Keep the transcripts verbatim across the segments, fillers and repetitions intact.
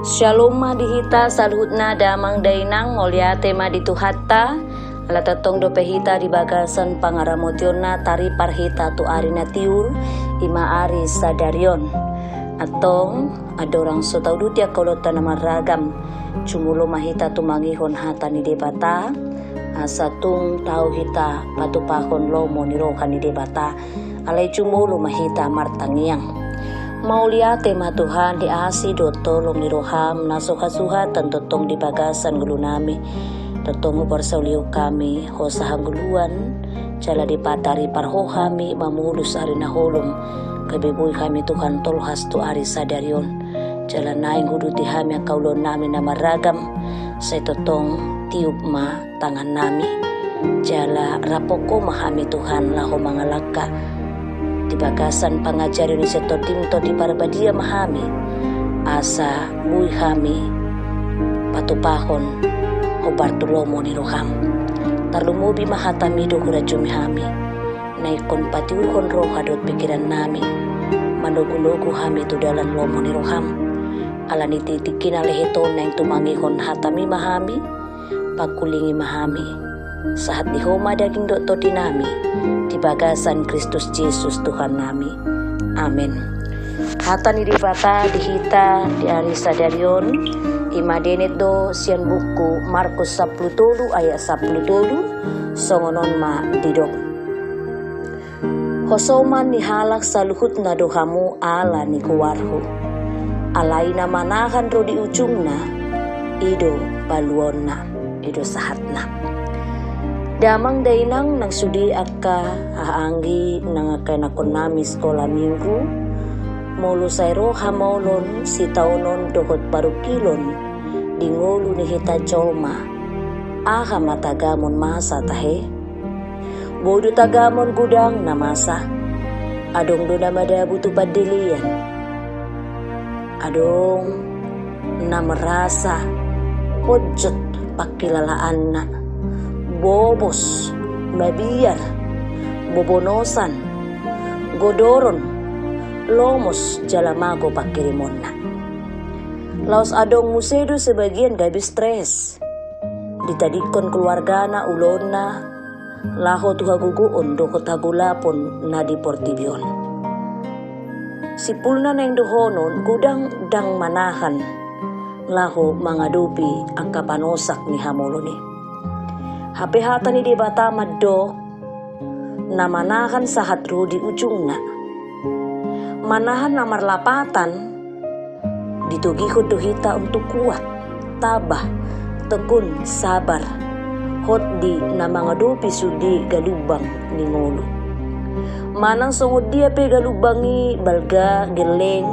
Syalom ma di hita saluhutna damang dainang, mauliate ma di Tuhanta. Ala tongtong dope hita di bagasan pangaramotionna taripar hita tu ari na tiur, i ma ari sadari on. Antong, andorang so tauduti angka ulaonta na marragam, jumolo ma hita tumangihon hata ni Debata, asa tung tau hita patupahon lomo ni roha ni Debata. Alai jumolo ma hita martangiang. Mauliate ma Tuhan di asi dohot holong ni roham na so hasuhatan tongtong di bagasan ngolunami. Tongtong huparsaulihon hami hosa hangoluan, jala dipataripar Ho hami mamolus ari na holom, gabe boi hami Tuhan tolhas tu ari sadari on. Jala naeng huuduti hami angka ulaonnami na marragam, sai tongtong tiup ma tangannami. Jala raphon Ho ma hami Tuhan laho mangalangka. Di bagasan pangajarion ni si Tondim Tondi Parbadia ma hami, asa boi hami patupahon hombar tu lomo ni roham. Tarlumobi ma hatami do hurajumi hami, na ingkon patiurhon roha dohot pingkirannami, manogunogu hami tu dalan lomo ni roham. Alani i tingki na lehet on naeng tumangihon hatami ma hami, pangkulingi ma hami. Sahat di Ho ma daging dohot tondinami, di bagasan Kristus Jesus Tuhannami. Amen. Hata ni Debata di hita di ari sadari on, i ma dienet do sian buku Markus sampulu tolu ayat sampulu tolu, songon on ma didok. Hosoman ni halak saluhutna do hamu ala ni goarhu. Alai na manahan ro di ujungna, i do paluaonna, i do sahatna. Damang dainang nang sude angka hahaanggi nang angka ianakhonnami sikola minggu, molo sai ro hamaolon, sitaonon dohot parungkilon di ngolu ni hita jolma, aha ma tagamon masa tahe? Boi do tagamon godang na masa. Adong do na madabu tu pandelean. Adong na merasa ponjot pangkilalaanna, bobos, mabiar, bobonosan, godoron, lomos jala mago pangkirimonna. Laos adong muse do sebagian gabe stres, ditadingkon keluargana, ulaonna, laho tu hagogoon dohot hagolapon na di portibi on. Simpulna naeng dohonon, godang ndang manahan laho mangadopi angka panosak ni hamaolon i. Hape hata ni Debata mandok, na manahan sahat ro di ujungna. Manahan na marlapatan, ditogihon do hita untuk kuat, tabah, tekun, sabar, hot di na mangadopi sude galumbang ni ngolu. Manang songon dia pe galumbang i balga, gelleng,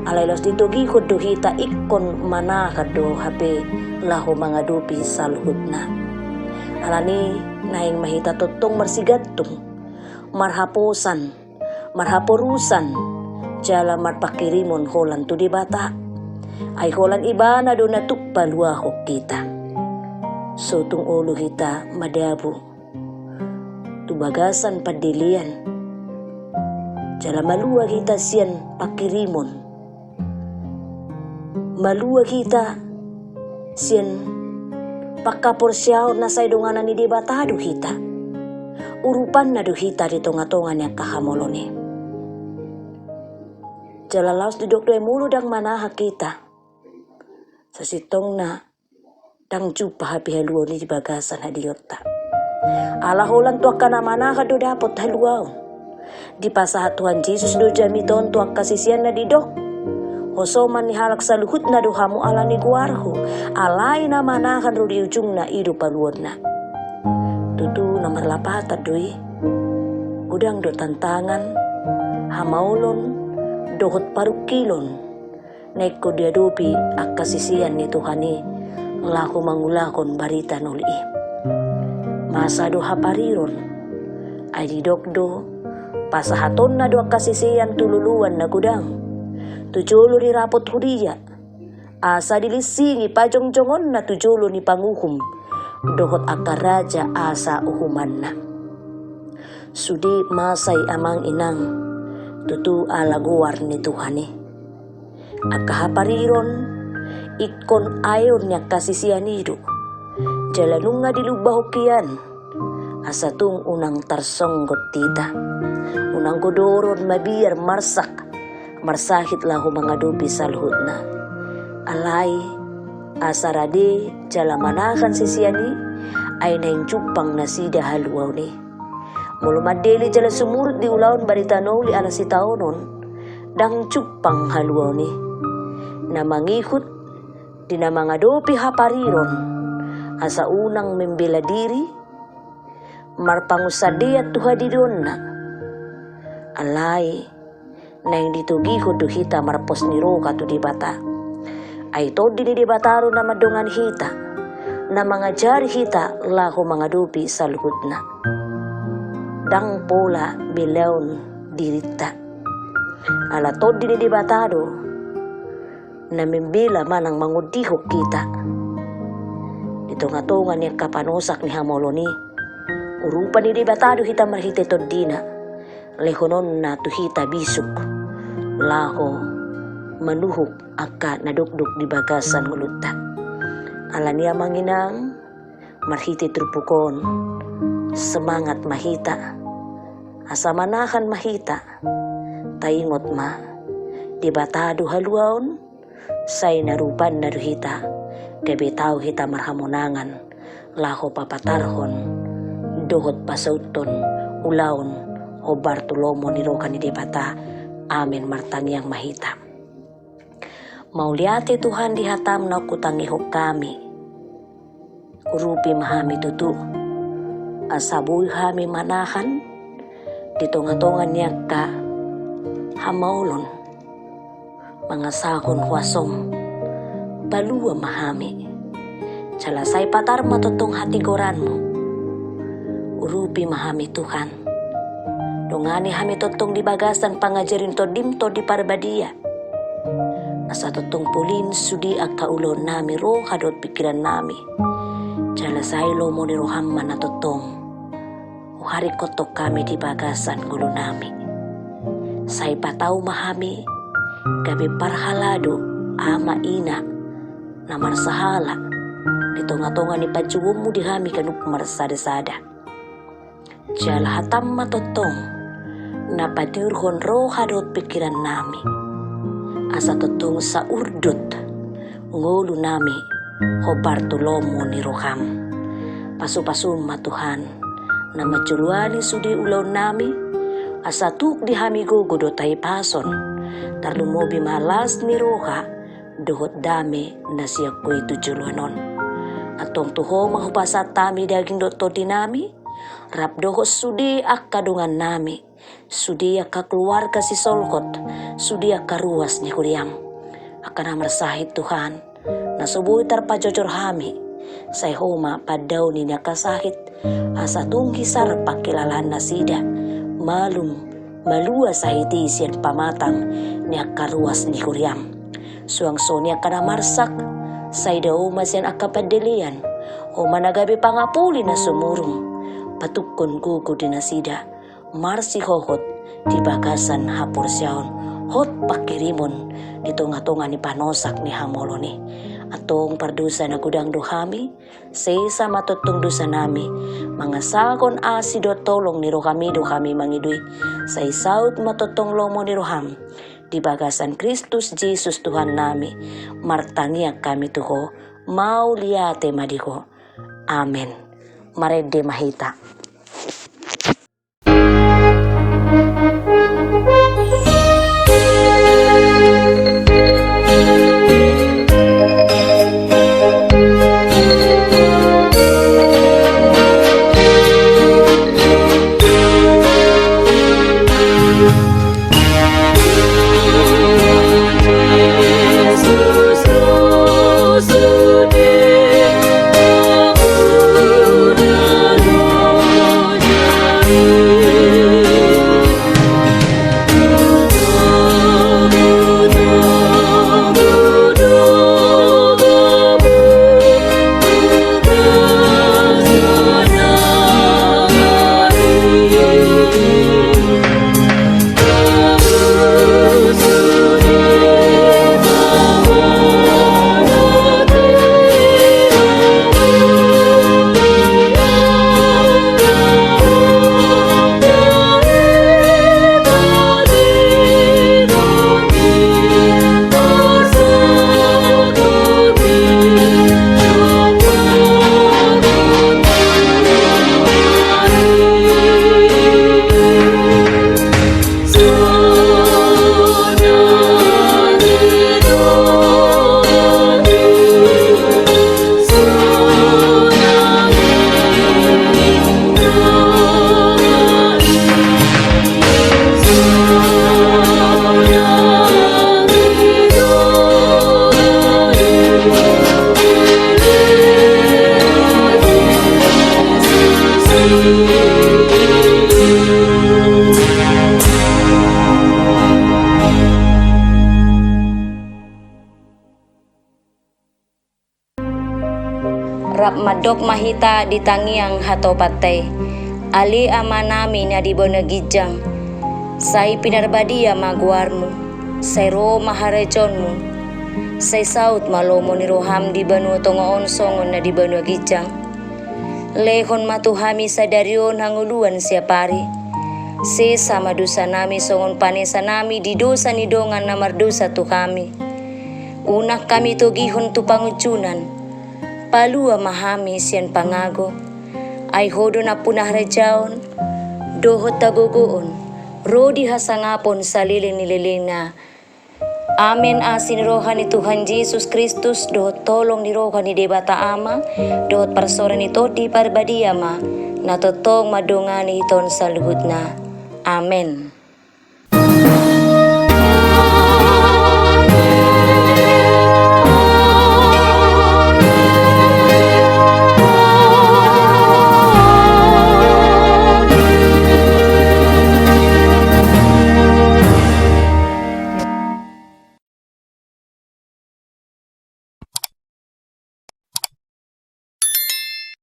alai laos ditogihon do hita ingkon manahan do hape laho mangadopi saluhutna. Alani naeng ma hita tongtong marsigantung, marhaposan, marhaporusan, jala marpangkirimon holan tu Debata. Ai holan Ibana do na tuk paluahon hita. So tung olo hita madabu tu bagasan pandelean, jala malua hita sian pangkirimon. Malua hita sian panghaporseaon na sai donganan ni Debata do hita. Urupanna do hita di tongatonga ni angka hamaolon i. Jala laos didok do i, molo ndang manahan hita, sasintongna ndang jumpa hape haluaon i di bagasan hadionta. Ala holan tu angka na manahan do dapot haluaon. Dipasahat Tuhan Jesus do jamita on tu angka siseanna, didok, hosoman ni halak saluhutna do hamu ala ni goarhu, alai na manahan ro di ujungna, i do paluaonna. Tutu na marlapatan do i. Godang do tantangan, hamaolon, dohot parungkilon na ingkon diadopi angka sisean ni Tuhan i laho mangulahon barita na uli i. Masa do hapariron, ai didok do, pasahatonna do angka sisean tu loloan na godang, tu jolo ni rapot huria, asa dilinsingi pajongjongonna tu jolo ni panguhum dohot angka raja asa uhumanna. Sude masa i, amang inang, tutu ala goar ni Tuhan i. Angka hapariron, Ingkon aeon ni angka sisean i do. Jala nunga dilumbahon hian, asa tung unang tarsonggot hita. Unang godoron mabiar marsak, marsahit laho mangadopi saluhutna. Alai, asa rade jala manahan sisean i, ai naeng jumpang nasida haluaon i. Molo mandele jala sumurut di ulaon barita na uli ala sitaonon, ndang jumpang haluaon i. Na mangihut di na mangadopi hapariron, asa unang membela diri, marpangunsandean tu hadidoonna. Alai, naeng ditogihon do hita marpos ni roha tu Debata. Ai Tondi ni Debata do na mandongani hita, na mangajari hita laho mangadopi saluhutna. Ndang pola belaon dirinta. Ala Tondi ni Debata do na membela manang mangondihon hita. Di tonga-tonga ni angka panosak ni hamaolon i, urupan ni Debata do hita marhite Tondina, lehononna tu hita bisuk, laho manuhuk angka na dokdok di bagasan ngolunta. Alani i amang inang, marhite turpuk on, semangat ma hita, asa manahan ma hita. Taingot ma, Debata do haluaon, sai na rupanna do hita, gabe tau hita marhamonangan, laho papatarhon dohot pasauthon ulaon hombar tu lomo ni roha ni Debata. Amen. Martangiang ma hita. Mauliate Tuhan di hataM naung hutangihon hami. Urupi ma hami tutu, asa boi hami manahan di tonga-tonga ni angka hamaolon, mangasahon huasoM, palua ma hami. Jala sai patar ma tongtong hatigoranMu. Urupi ma hami Tuhan. Dongani hami tongtong di bagasan pangajari ni TondiM, Tondi Parbadia. Asa tongtong polin sude angka ulaonnami, roha dohot pingkirannami. Jala sai lomo ni rohaM ma na tongtong huharingkothon hami di bagasan ngolunami. Sai patau ma hami gabe parhalado ama ina na marsahala di tonga-tonga ni panjouonMu di hami ganup marsada-sada. Jala hataM ma tongtong na patiurhon roha dohot pingkirannami, asa tongtong saurdot ngolunami hombar tu lomo ni rohaM. Pasu-pasuM ma Tuhan na manjoloani sude ulaonnami, asa tuk di hami gogo dohot hahipason, tarlumobi ma las ni roha dohot dame na sian Ho i tu joloan on. Antong tu Ho ma hupasahat hami daging dohot tondinami, rap dohot sude angka dongannami, sude angka keluarga sisolhot, sude angka ruas ni huriaM. Angka na marsahit Tuhan, na so boi tarpajojor hami, sai Ho ma pandaoni ni angka sahit, asa tung hisar pangkilalaan nasida, malum malua sahit i sian pamatang ni angka ruas ni huriaM. Suang songon i angka na marsak, sai dao ma sian angka pandelean, Ho ma na gabe pangapuli na sumurung, patukkon gogo di nasida, marsihohot di bagasan haporseaon, hot pangkirimon di tonga-tonga ni panosak ni hamaolon i. Antong pardosa na godang do hami, sesa ma tongtong dosanami, mangasahon asi dohot holong ni rohaM i do hami mangido i, sai saut ma tongtong lomo ni rohaM, di bagasan Kristus Jesus Tuhannami, martangiang hami tu Ho, mauliate ma di Ho. Amen. Marende ma hita. Rap mandok ma hita di tangiang hatopanta i. Ale Amanami na di banua ginjang, sai pinarbadia ma goarmu, sai ro ma harajaonmu, sai saut ma lomo ni roham di banua tonga on songon na di banua ginjang. Lehon ma tu hami sadari on hangoluan siap ari. Sesa ma dosanami songon panesanami di dosa ni dongan na mardosa tu hami. Unang hami togihon tu pangunjunan. Palua ma hami sian pangago. Ai Ho do nampuna harajaon, dohot hagogoon, ro di hasangapon saleleng ni lelengna. Amen. Asi ni roha ni Tuhan Jesus Kristus, dohot holong ni roha ni Debata Ama, dohot parsaoran ni Tondi Parbadia ma na tongtong mandongani hita on saluhutna. Amen.